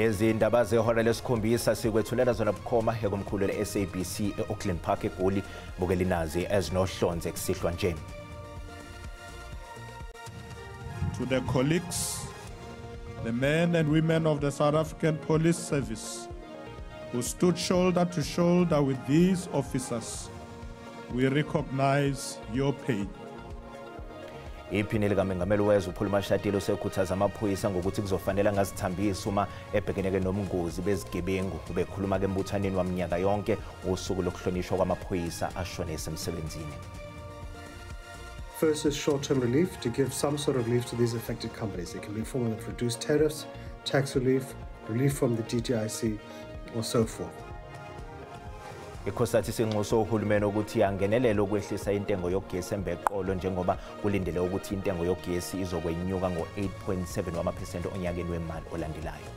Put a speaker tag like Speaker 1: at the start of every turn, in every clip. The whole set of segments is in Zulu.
Speaker 1: Lezi ndaba zehora lesikhombisa sikwethulela zona bukhoma ekomkhulu le-SABC e-Auckland Park eGoli. Bukeli nazi ezinohlonze kusihlwa nje.
Speaker 2: To the colleagues, the men and women of the South African Police Service who stood shoulder to shoulder with these officers, we recognize your pain.
Speaker 1: Iphini likamengameli wezwe uPaul Mashatile usekhuthaza amaphoyisa ngokuthi kuzofanele angazithambisi uma ebhekeneke nomngozi bezigebengu. Ubekhuluma ke embuthaneni waminyaka yonke usuku lokuhlonishwa kwamaphoyisa ashone esemsebenzini.
Speaker 3: First is short-term relief to give some sort of relief to these affected companies. It can be in form of reduced tariffs, tax relief, relief from the DTIC, or so forth.
Speaker 1: iCOSATU isinxusa uhulumeni ukuthi angenelele ukwehlisa intengo yogesi embeqolo njengoba kulindele ukuthi intengo yogesi izokwenyuka ngo-8.7 wamaphesenti onyakeni wemali olandelayo.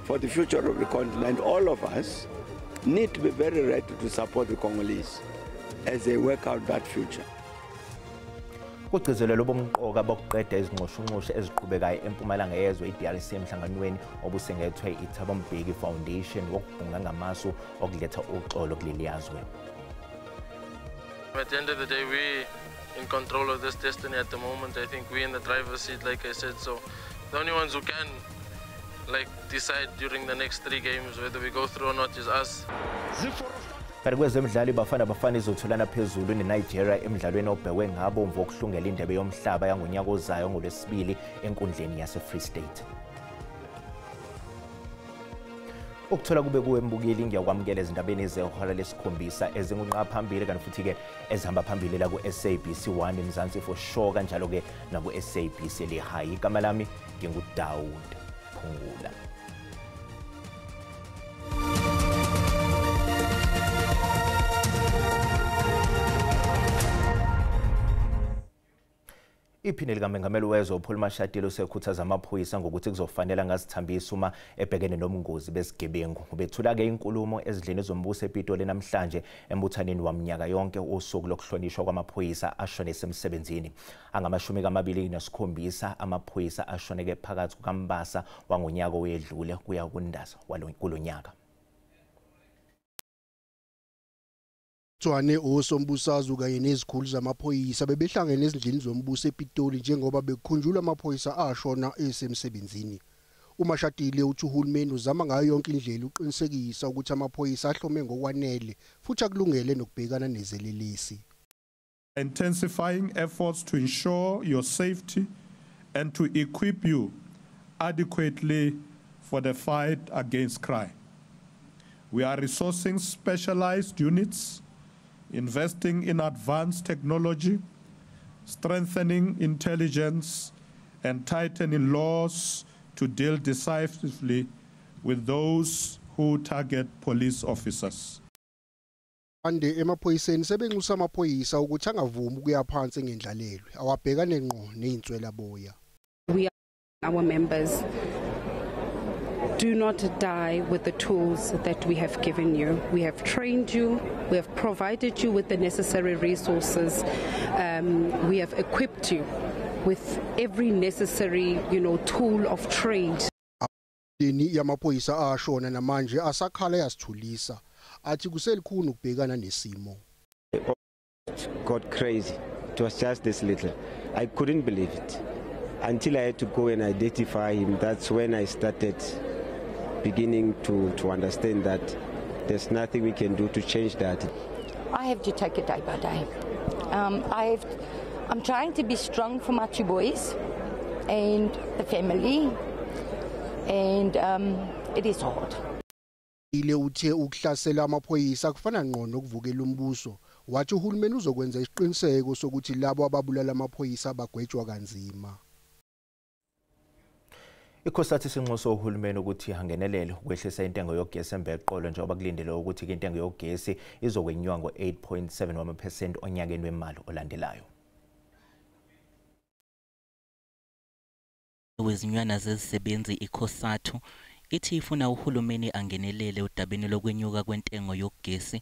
Speaker 4: For the future of the continent, all of us need to be very ready to support the Congolese as they work out that future.
Speaker 1: Kugcizelelwe ubumqoka bokuqeda izinxushunxushu eziqhubekayo empumalanga yezwe i-DRC emhlanganweni obusengethwe i-Thabo Mbeki Foundation wokubhunga ngamasu okuletha uxolo kuleli yazwe.
Speaker 5: At the end of the day, we in control of this destiny at the moment. I think we in the driver's seat, like I said, so the only ones who can decide during the next 3 games whether we go through or not is us.
Speaker 1: Kanti kwezemidlalo iBafana Bafana izotholana phezulu neNigeria emidlalweni obhekwe ngabomvu wokuhlungela indebe yomhlaba yangonyaka ozayo ngolwesibili enkundleni yase-Free State. Ukuthola kube kuwe mbukeli, ngiyakwamukela ezindabeni zehora lesikhombisa ezingunqa phambili kanti futhi-ke ezihamba phambili la ku-SABC 1 Mzansi for sure, kanjalo-ke naku-SABC Lehayi. Igama lami nginguDawud Phungula. Iphini likamengameli wezwe uPaul Mashatile usekhuthaza amaphoyisa ngokuthi kuzofanele angazithambisi uma ebhekene nomngozi bezigebengu. Ubethula-ke inkulumo ezindlini zombuso ePitoli namhlanje embuthaneni waminyaka yonke usuku lokuhlonishwa kwamaphoyisa ashone esemsebenzini. Angama-27 amaphoyisa ashoneke phakathi kukaMbasa wangonyaka owedlule kuya kuNdasa kulonyaka.
Speaker 6: Tshwane osombusazwe kanye nezikhulu zamaphoyisa bebehlangene ezindlini zombuso ePitoli njengoba bekukhunjulwa amaphoyisa ashona esemsebenzini. UMashatile uthi uhulumeni uzama ngayo yonke indlela uqinisekisa ukuthi amaphoyisa ahlome ngokwanele futhi akulungele nokubhekana nezelelesi.
Speaker 2: Intensifying efforts to ensure your safety and to equip you adequately for the fight against crime. We are resourcing specialized units, investing in advanced technology, strengthening intelligence, and tightening laws to deal decisively with those who target police officers.
Speaker 6: Ande emaphoyiseni sebenxusa amaphoyisa ukuthi angavumi ukuya phansi ngendlalelwe, awabhekane ngqo nezinswelaboya.
Speaker 7: We are our members. Do not die with the tools that we have given you. We have trained you, we have provided you with the necessary resources, we have equipped you with every necessary, tool of trade.
Speaker 6: Imindeni yamaphoyisa ashona namanje asakhala yasithulisa, athi kuselikhulu ukubhekana nesimo.
Speaker 4: It got crazy. It was just this little. I couldn't believe it until I had to go and identify him. That's when I started beginning to understand that there's nothing we can do to change that.
Speaker 8: I have to take it day by day. I'm trying to be strong for my 2 boys and the family, and it is hard.
Speaker 6: Ile uthe ukuhlasela amaphoyisa kufana ngqo nokuvukela umbuso. Wathi uhulumeni uzokwenza isiqiniseko sokuthi labo ababulala amaphoyisa bagwetshwa kanzima.
Speaker 1: iCOSATU isinxusa uhulumeni ukuthi angenelele ukwehlisa intengo yogesi embeqolo njengoba kulindele ukuthi intengo yogesi izokwenyuka ngo-8.7 wamaphesenti onyakeni wemali olandelayo.
Speaker 9: Wezinywana zezisebenzi iCOSATU ithi ifuna uhulumeni angenelele udabeni lokwenyuka kwentengo yogesi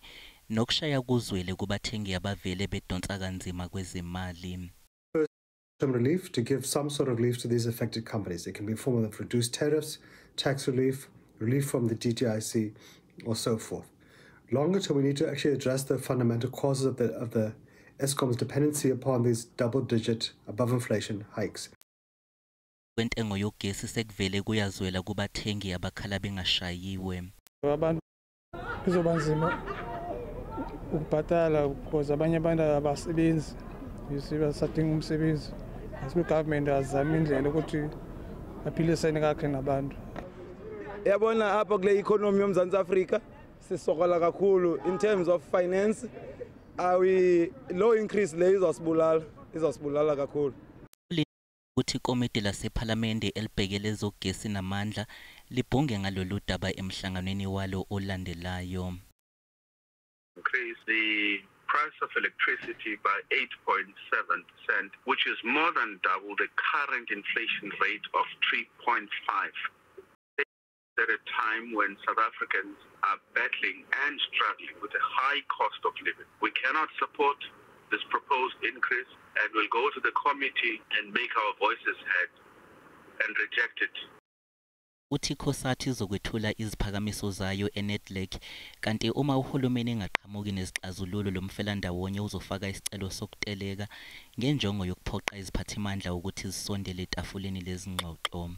Speaker 9: nokushaya kuzwele kubathengi abavele bedonsa kanzima kwezimali.
Speaker 3: Relief to give some sort of relief to these affected companies. It can be a form of reduced tariffs, tax relief, relief from the DTIC, or so forth. Longer term, we need to actually address the fundamental causes of the Eskom's dependency upon these double-digit above-inflation hikes.
Speaker 9: Kwentengo yogesi sekuvele kuyazwela kubathengi abakhala bengashayiwe.
Speaker 10: Abantu kuzoba nzima ukubhatala because abanye abantu abasebenzi, you see, basadinga umsebenzi. Asibe-government azame indlela ukuthi aphilisane kakuhle nabantu.
Speaker 11: Yabona apha kule economy yoMzantsi Afrika sisokola kakhulu in terms of finance. Awi low increase le izosibulala kakhulu.
Speaker 9: Uthi ikomiti lasephalamende elibhekele ezogesi namandla libhunge ngalolu daba emhlanganweni walo olandelayo.
Speaker 12: Increase the price of electricity by 8.7%, which is more than double the current inflation rate of 3.5. At a time when South Africans are battling and struggling with a high cost of living. We cannot support this proposed increase and will go to the committee and make our voices heard and reject it.
Speaker 9: Uthi iCOSATU izokwethula iziphakamiso zayo eNedlac, kanti uma uhulumeni engaqhamuki nezixazululo lomfelandawonye uzofaka isicelo sokuteleka ngenjongo yokuphoqa iziphathimandla ukuthi zisondele etafuleni lezingxoxo.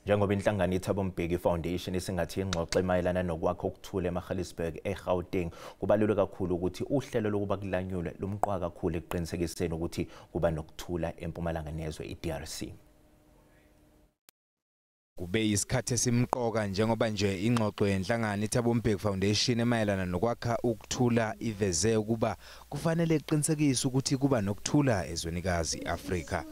Speaker 1: Njengoba inhlangano iThabo Mbeki Foundation isingathi ingxoxo emayelana nokwakha ukuthula eMagaliesburg eGauteng, kubaluleke kakhulu ukuthi uhlelo lokuba kulanyulwe lumqoka kakhulu ekuqinisekiseni ukuthi kuba nokuthula empumalanga nezwe iDRC.
Speaker 13: Kube isikhathi esimqoka njengoba nje ingxoxo yenhlangano iThabo Mbeki Foundation emayelana nokwakha ukuthula iveze ukuba kufanele iqinisekise ukuthi kuba nokuthula ezwenikazi iAfrika.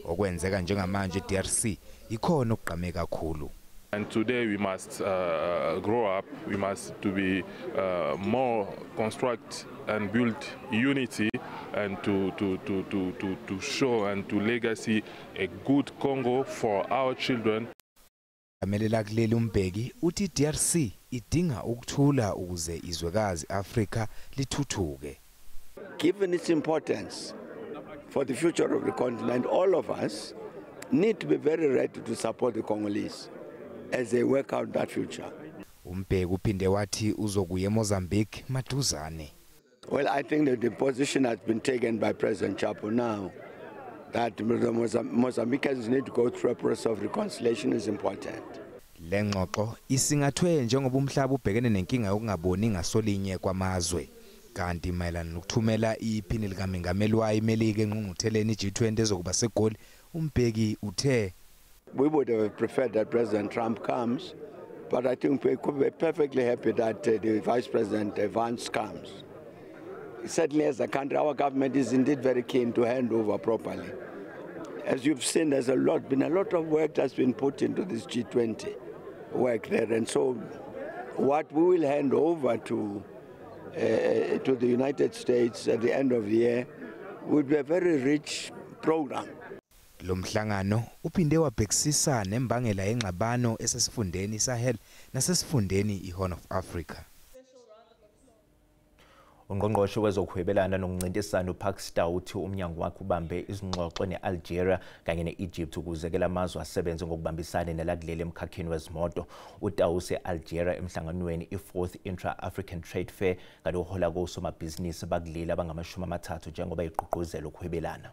Speaker 13: Okwenzeka njengamanje eDRC ikhona okugqame kakhulu.
Speaker 14: And today we must grow up, we must to be more construct and build unity and to show and to legacy a good Congo for our children.
Speaker 13: Amelela kuleli uMbeki uthi DRC idinga ukuthula ukuze izwekazi Afrika lithuthuke.
Speaker 15: Given its importance for the future of the continent, all of us need to be very ready to support the Congolese as they work out that future.
Speaker 13: uMbeki uphinde wathi uzokuya eMozambique maduzane.
Speaker 15: Well, I think that the position has been taken by President Chapo now that the Mozambicans need to go through a process of reconciliation is important.
Speaker 13: Le ngxoxo isingathwe njengoba umhlaba ubhekene nenkinga yokungaboni ngasolinye kwamazwe. Kanti mayelana nokuthumela iphini likamengameli wayo iMelika engqungqutheleni iG20 ezokuba seGoli, uMbeki uthe
Speaker 15: we would have preferred that President Trump comes, but I think we could be perfectly happy that the Vice President Vance comes. Certainly as a country, our government is indeed very keen to hand over properly. As you've seen, there's been a lot of work that's been put into this G20 work there. And so what we will hand over to the United States at the end of the year will be a very rich program.
Speaker 13: Lo mhlangano uphinde wabhekisisa nembangela yengxabano esesifundeni iSahel nasesifundeni iHorn of Africa.
Speaker 1: Ungqongqoshe wezokuhwebelana nokuncintisana uParks Tau uthi umnyango wakhe ubambe izingxoxo ne-Algeria kanye ne-Egypt ukuze ke lamazwe asebenze ngokubambisana nelakuleli emkhakheni wezimoto. uTau use-Algeria emhlanganweni i-4th Intra-African Trade Fair kanti uhola kosomabhizinisi bakuleli abangama-30 njengoba igqugquzela ukuhwebelana.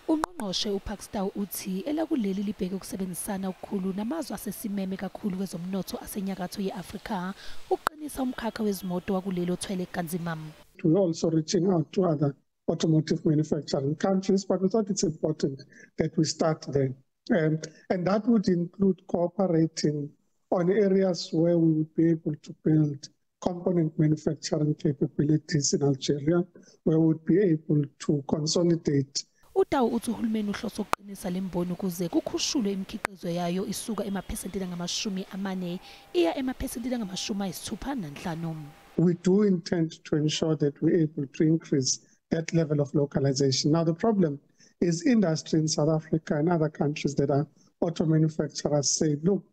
Speaker 16: Ungqongqoshe uParks Tau uthi elakuleli libheke ukusebenzisana okukhulu namazwe asesimeme kakhulu kwezomnotho asenyakatho ye-Afrika ukuqinisa umkhakha wezimoto wakuleli othwele kanzima.
Speaker 17: We're also reaching out to other automotive manufacturing countries, but we thought it's important that we start there. And that would include cooperating on areas where we would be able to build component manufacturing capabilities in Algeria, where we would be able to consolidate.
Speaker 16: uTau uthi uhulumeni uhlose ukuqinisa lemboni ukuze kukhushulwe imikhiqizo yayo isuka emaphesentini angama-40 iya emaphesentini angama-65.
Speaker 17: We do intend to ensure that we're able to increase that level of localization. Now the problem is industry in South Africa and other countries that are auto manufacturers say, look,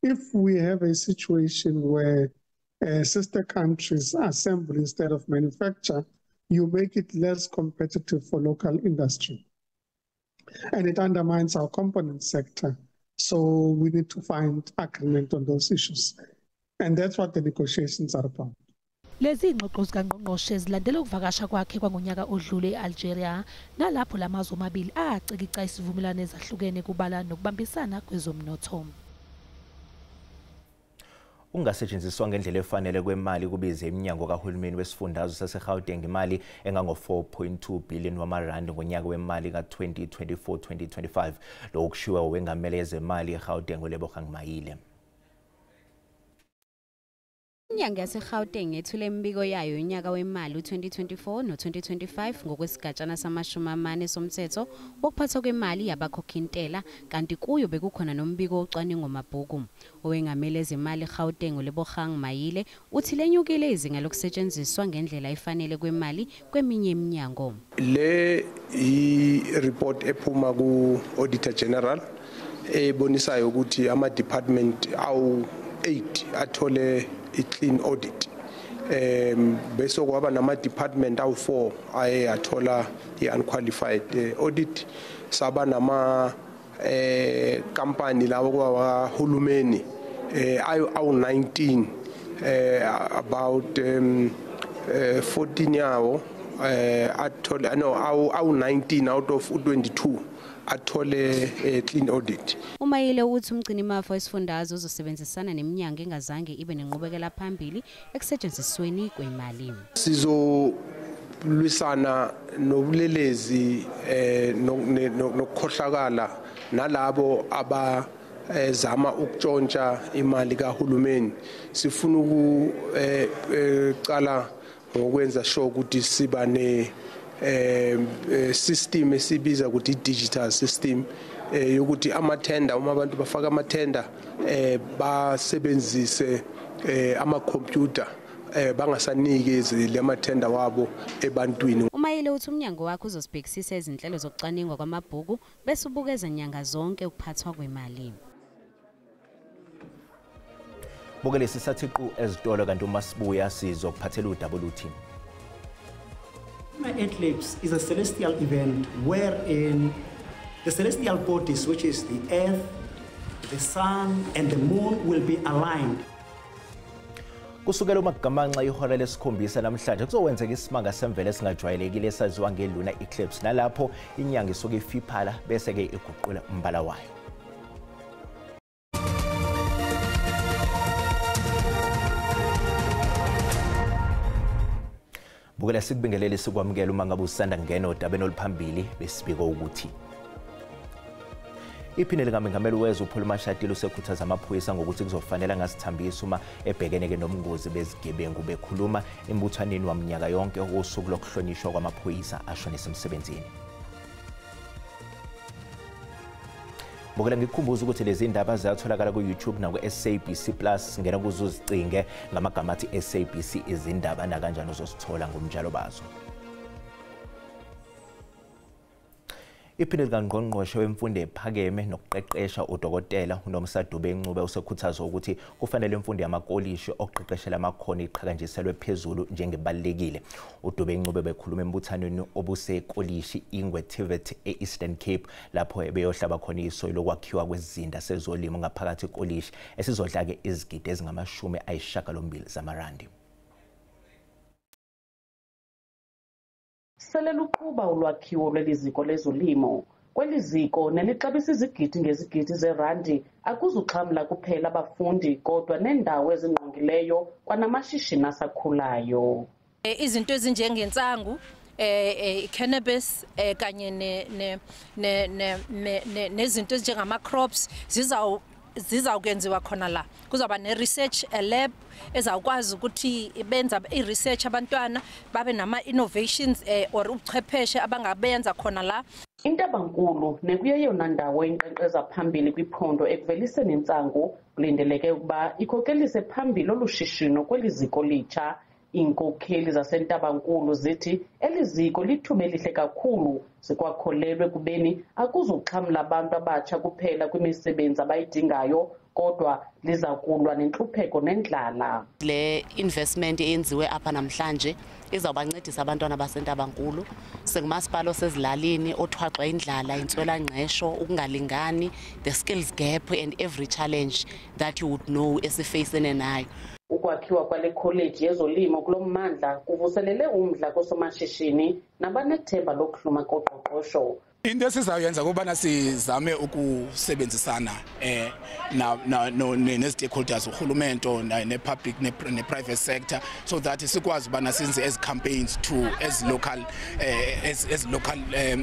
Speaker 17: if we have a situation where sister countries assemble instead of manufacture, you make it less competitive for local industry. And it undermines our component sector. So we need to find agreement on those issues. And that's what the negotiations are about.
Speaker 16: Lezi ngxoxo zikangqongqoshe zilandela ukuvakasha kwakhe kwangonyaka odlule e-Algeria nalapho lamazwe amabili acikica isivumelwano ezahlukene kubala nokubambisana kwezomnotho.
Speaker 1: Ungasetshenziswa ngendlela efanele kwemali kubize iminyango kahulumeni wesifundazwe saseGauteng imali engango-4.2 billion wamarandi ngonyaka wemali ka-2024-2025. Lokhu kushiwo uwengamele ezemali eGauteng uLebogang Maile.
Speaker 18: Inyanga yaseGauteng yethule imibiko yayo yonyaka wemali u-2024 no-2025 ngokwesigatshana sama-40 somthetho wokuphathwa kwemali yabakhokhintela, kanti kuyo bekukhona nombiko wocwaningo mabhuku. Owengamele ezemali eGauteng uLebogang Maile uthi lenyukile izinga lokusetshenziswa ngendlela efanele kwemali kweminye iminyango.
Speaker 19: Le i-report ephuma ku-Auditor General ebonisayo ukuthi ama-department awu-8 athole i-clean audit, bese kwaba nama-department awu-4 aye athola i-unqualified audit. Saba nama company lawo kwahulumeni awu-19, about 14 yawo athole, no, awu-19 out of 22 athole clean audit.
Speaker 18: UMayile uthi umgcinimafa wesifundazwe uzosebenzisana neminyango engazange ibe nenqubekela phambili ekusetshenzisweni kwemali.
Speaker 19: Sizolwisana nobulelesi nokukhohlakala nalabo abazama ukutshontsha imali kahulumeni. Sifuna ukuqala ngokwenza sure ukuthi siba ne system esibiza ukuthi digital system yokuthi amathenda, uma abantu bafaka amathenda basebenzise ama-computer, bangasanikezi lamathenda wabo ebantwini.
Speaker 18: UMayile uthi umnyango wakhe uzosibhekisisa izinhlelo zokucwaningwa kwamabhuku bese ubukeza nyanga zonke ukuphathwa kwemali.
Speaker 1: Bukele sisathi qu ezitolo, kanti uma sibuya sizokuphathela udaba oluthi
Speaker 20: Eclipse is a celestial event wherein the celestial bodies, which is the Earth, the Sun, and the Moon, will be aligned.
Speaker 1: Kusukela uma kugamanxa ihora lesikhombisa namhlanje kuzokwenzeka isimanga semvelo esingajwayelekile esaziwa nge-lunar eclipse, nalapho inyanga isuke ifiphala bese-ke iguqula umbala wayo. Bukela sikubingelele sikwamukela uma ngabe usanda kungena odabeni oluphambili besibiko ukuthi iphini likamengameli wezwe uPaul Mashatile usekhuthaza amaphoyisa ngokuthi kuzofanele angasithambisi uma ebhekene nobungozi bezigebengu. Bekhuluma embuthanweni waminyaka yonke wosuku lokuhlonishwa kwamaphoyisa ashone emsebenzini. Bukela ngikukhumbuza ukuthi lezi ndaba ziyatholakala ku-YouTube naku-SABC Plus. Ngena kuzo uzicinge ngamagama athi SABC izindaba, nakanjani uzosithola ngomnjalo bazo. Iphini likangqongqoshe wemfundo ephakeme nokuqeqesha udokotela uNomsa Dube-Ncube usekhuthazwa ukuthi kufanele imfundo yamakolishi okuqeqeshela amakhono iqhakanjiselwe phezulu njengebalulekile. uDube-Ncube bekhuluma embuthanweni obusekolishi Ingwe TVET e-Eastern Cape, lapho ebeyohlaba khona iso lokwakhiwa kwezizinda sezolimo ngaphakathi ekolishi esizodla-ke izigidi ezingama-80 zamarandi.
Speaker 21: Sele luqhuba ulwakhiwo lweliziko lezolimo. Kweli ziko nelixabisa izigidi ngezigidi zerandi akuzuxhamla kuphela abafundi kodwa nendawo ezingqongileyo kwanamashishini asakhulayo.
Speaker 22: Izinto ezinjengensangu, cannabis kanye nezinto ezinjengama-crops zizawukwenziwa khona la. Kuzawuba ne-research lab ezawukwazi ukuthi benza i-research, abantwana babe nama-innovations or ubuchwepheshe abangabenza khona la.
Speaker 21: Intabankulu nekuyeyona ndawo inkqenkqeza phambili kwiphondo ekuveliseni intsangu, kulindeleke ukuba ikhokelise phambili olu shishino kweli ziko litsha. Iinkokheli zaseNtabankulu zithi eliziko lithuba elihle kakhulu, zikwakholelwe kubeni akuzuxhamla abantu abatsha kuphela kwimisebenzi abayidingayo, kodwa liza kulwa nentlupheko nendlala.
Speaker 2: Le investment eyenziwe apha namhlanje izawubancedisa abantwana baseNtabankulu. Singumasipala osezilalini othwaxwa indlala, intswelangqesho, ukungalingani, the skills gap and every challenge that you would know esifeyisene nayo.
Speaker 21: Ukwakhiwa kwale kholeji yezolimo kulo mmandla kuvuselele umdla koosomashishini nabanethemba lokuhluma koqoqosho.
Speaker 5: Into esizawuyenza kukubana sizame ukusebenzisana ne-stakeholders, urhulumento ne-public ne-private sector, so that sikwazi ubana senze ezi campaigns to ezi local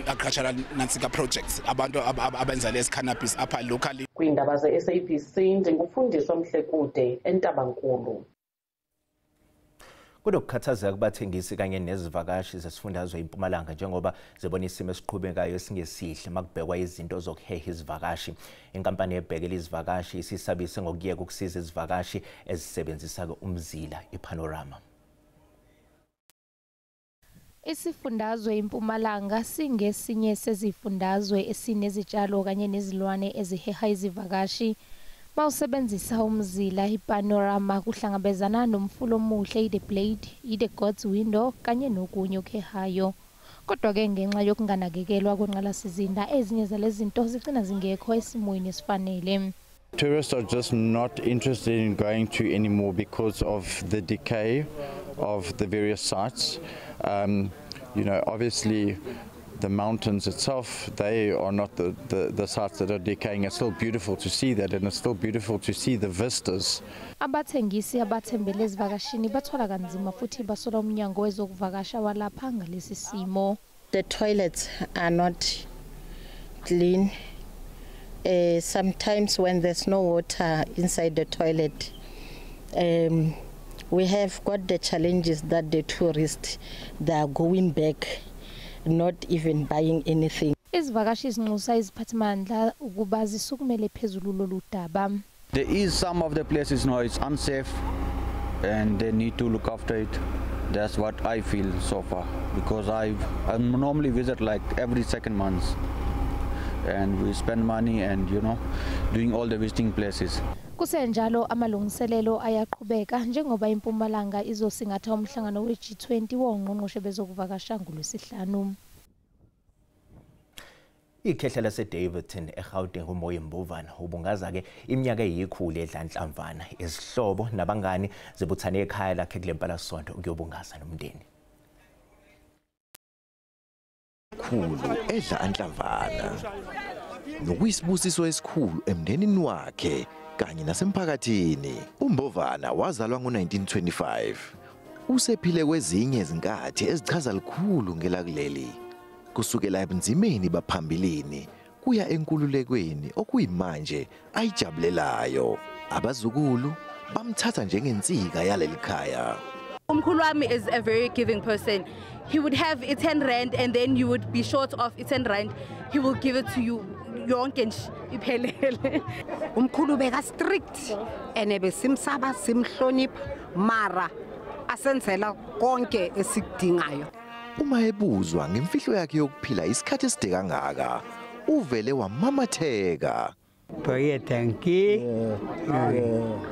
Speaker 5: agricultural nantsika projects, abantu abenza lezi cannabis apha locally.
Speaker 21: Kwiindaba ze-SABC, ndingufundiswa Mhlekude eNtabankulu.
Speaker 1: Kunokukhathazeka kubathengisi kanye nezivakashi zesifundazwe iMpumalanga njengoba zibona isimo esiqhubekayo esingesihle makubhekwa izinto zokuheha izivakashi. Inkampani ebhekele izivakashi isisabise ngokuyeka ukusiza izivakashi ezisebenzisa umzila iPanorama.
Speaker 16: Isifundazwe iMpumalanga singesinye sezifundazwe esinezitshalo kanye nezilwane eziheha izivakashi. Mawusebenzisa umzila iPanorama kuhlangabezana nomfula omuhle i-The Blade, i-The God's Window kanye nokunye okuhehayo. Kodwa-ke ngenxa yokunganakekelwa kwenqalasizinda, ezinye zalezi zinto zigcina zingekho esimweni esifanele.
Speaker 23: Tourists are just not interested in going to anymore because of the decay of the various sites. Obviously the mountains itself, they are not the sites that are decaying. It's still beautiful to see that, and it's still beautiful to see the vistas.
Speaker 16: Abathengisi abathembele ezivakashini bathwala kanzima futhi basola umnyango wezokuvakasha walapha ngalesi simo.
Speaker 24: The toilets are not clean. Sometimes when there's no water inside the toilet, we have got the challenges that the tourists, they are going back, not even buying anything.
Speaker 16: Izivakashi zinxusa iziphathimandla ukuba zisukumele phezulu lolu daba.
Speaker 25: There is some of the places now it's unsafe and they need to look after it. That's what I feel so far, because I normally visit like every second month and we spend money and doing all the visiting places.
Speaker 16: Kusenjalo amalungiselelo ayaqhubeka njengoba iMpumalanga izosingatha umhlangano we-G20 wongqongqoshe bezokuvakasha ngolwesihlanu.
Speaker 1: Ikhehla lase-Daveyton eGauteng, uMoyi Mbovane, ubungaza-ke iminyaka eyikhulu edla nhlamvana. Izihlobo nabangani zibuthane ekhaya lakhe kule mpelasonto ukuyobungaza nomndeni.
Speaker 26: Khulu edla anhlamvana, nokuyisibusiso esikhulu emndenini wakhe kanye nasemphakathini. UMbovana wazalwa ngo-1925. Usephile kwezinye izinkathi ezichaza likhulu ngelakuleli, kusukela ebunzimeni baphambilini kuya enkululekweni okuyimanje ayijabulelayo. Abazukulu bamthatha njengensika yaleli khaya.
Speaker 27: Umkhulu wami is a very giving person. He would have a 10 rand and then you would be short of a 10 rand. He will give it to you yonke nje iphelele.
Speaker 28: Umkhulu beka strict and besimsaba, simhlonipha, mara asenzela konke esikudingayo.
Speaker 26: Uma ebuzwa ngemfihlo yakhe yokuphila isikhathi eside kangaka, uvele wamamatheka.
Speaker 29: Baie dankie.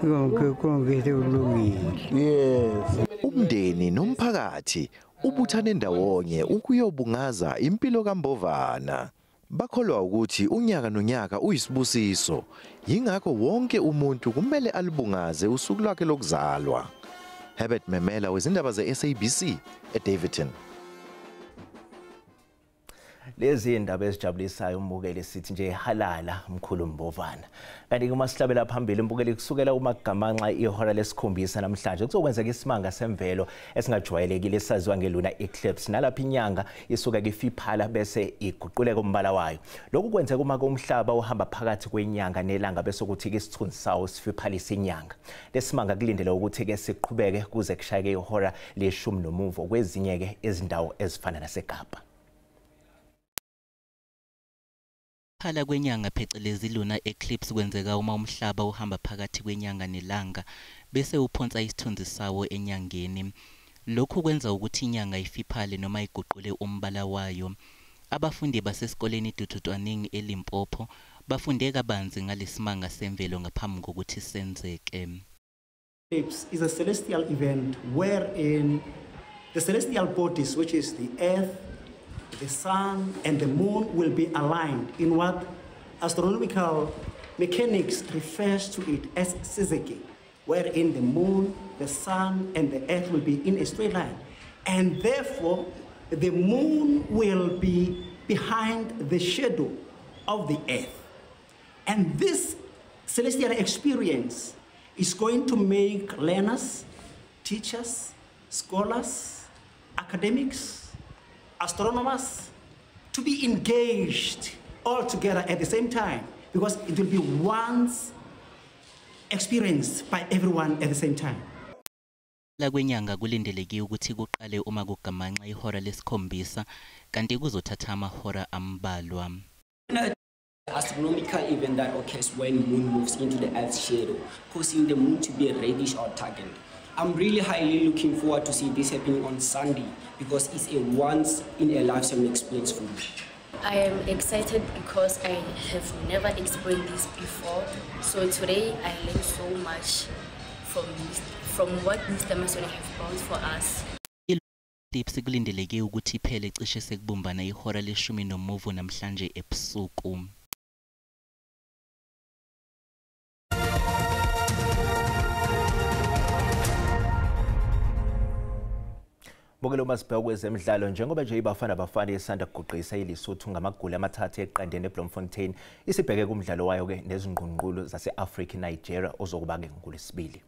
Speaker 29: Konke konke kulungile.
Speaker 26: Yes. Umndeni nomphakathi ubuthane ndawonye ukuyobungaza impilo kaMbovana. Bakholwa ukuthi unyaka nonyaka uyisibusiso, yingakho wonke umuntu kumele alibungaze usuku lwakhe lokuzalwa. Herbert Memela wezindaba ze-SABC eDaveyton.
Speaker 1: Lezi indaba ezijabulisayo umbukeli, sithi nje halala mkhulu Mbovana. Kanti uma sihlabela phambili umbukeli, kusukela uma kugamanxa ihora lesikhombisa namhlanje kuzokwenzeka isimanga semvelo esingajwayelekile esaziwa nge-lunar eclipse, nalapho inyanga isuka kifiphala bese iguquleka umbala wayo. Lokhu kwenzeka uma umhlaba uhamba phakathi kwenyanga nelanga bese kuthi ke isithunzi sawo sifiphalisa inyanga. Lesimanga kulindele ukuthi ke siqhubeke kuze kushayeke ihora leshumi nomuvo kwezinye ke izindawo ezifana naseKapa.
Speaker 9: Ukuphala kwenyanga phecelezi lunar eclipse kwenzeka uma umhlaba uhamba phakathi kwenyanga nelanga bese uphonsa isithunzi sawo enyangeni. Lokhu kwenza ukuthi inyanga ifiphale noma iguqule umbala wayo. Abafundi basesikoleni iDuthutwaneng eLimpopo bafunde kabanzi ngalesimanga semvelo ngaphambi kokuthi senzeke.
Speaker 20: Eclipse is a celestial event wherein the celestial bodies, which is the earth, the sun, and the moon, will be aligned in what astronomical mechanics refers to it as syzygy, wherein the moon, the sun, and the earth will be in a straight line. And therefore, the moon will be behind the shadow of the earth. And this celestial experience is going to make learners, teachers, scholars, academics, astronomers, to be engaged all together at the same time, because it will be once experienced by everyone at the same time.
Speaker 9: La kwenyanga kulindeleke ukuthi kuqale uma kugamanxa ihora lesikhombisa kanti kuzothatha amahora ambalwa.
Speaker 3: Astronomical event that occurs when moon moves into the Earth's shadow, causing the moon to be reddish or darkened. I'm really highly looking forward to see this happening on Sunday because it's a once in a lifetime experience for me.
Speaker 4: I am excited because I have never experienced this before. So today I learned so much from what Mr. Masoni have brought for us.
Speaker 9: Eclipse kulindeleke ukuthi iphele cishe sekubumbana ihora leshumi nomuvo namhlanje ebusuku.
Speaker 1: Bukele uma sibheka kwezemidlalo njengoba nje iBafana Bafana isanda kuguqisa iLesotho ngamagoli 3 eqandeni eBloemfontein isibheke kumdlalo wayo ke nezingqungqulu zase-Africa Nigeria ozokuba ke ngolwesibili.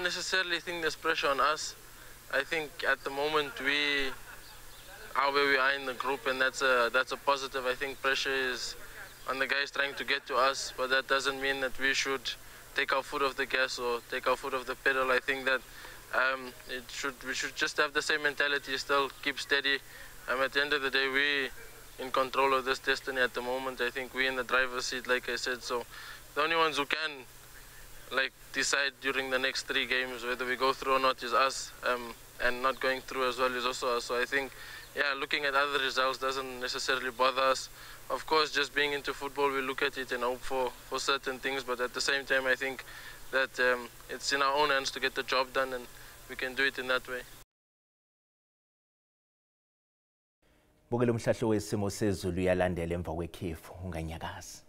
Speaker 6: Necessarily think there's pressure on us. I think at the moment we are where we are in the group, and that's a positive. I think pressure is on the guys trying to get to us, but that doesn't mean that we should take our foot off the gas or take our foot off the pedal. I think that we should just have the same mentality, still keep steady. At the end of the day, we in control of this destiny at the moment. I think we in the driver's seat, like I said. So the only ones who can decide during the next 3 games whether we go through or not is us, and not going through as well is also us. So I think, yeah, looking at other results doesn't necessarily bother us. Of course, just being into football, we look at it and hope for certain things, but at the same time, I think that it's in our own hands to get the job done, and we can do it in that way.
Speaker 1: Bukele umhlahlo wesimo sezulu uyalandela emva kwekhefu, unganyakazi.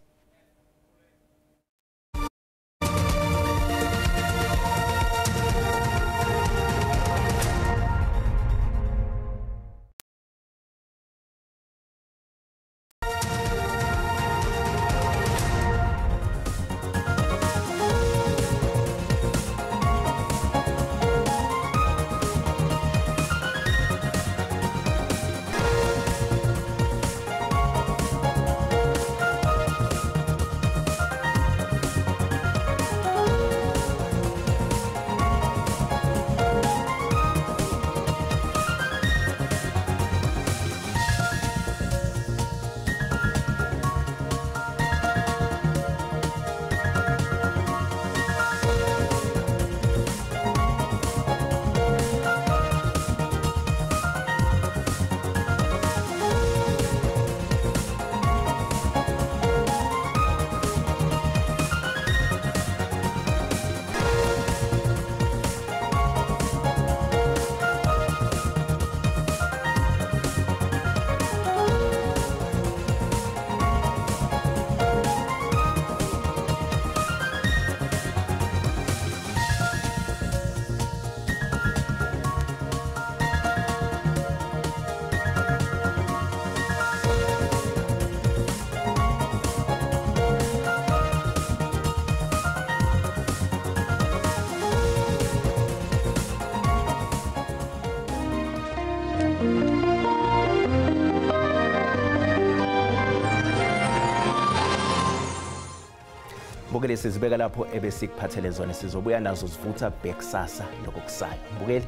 Speaker 1: Mbukeli, sizibeka lapho ebesikuphathele zona, sizobuya nazo zivutha bhekusasa lokukusayo. Mbukeli,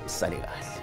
Speaker 1: usale kahle.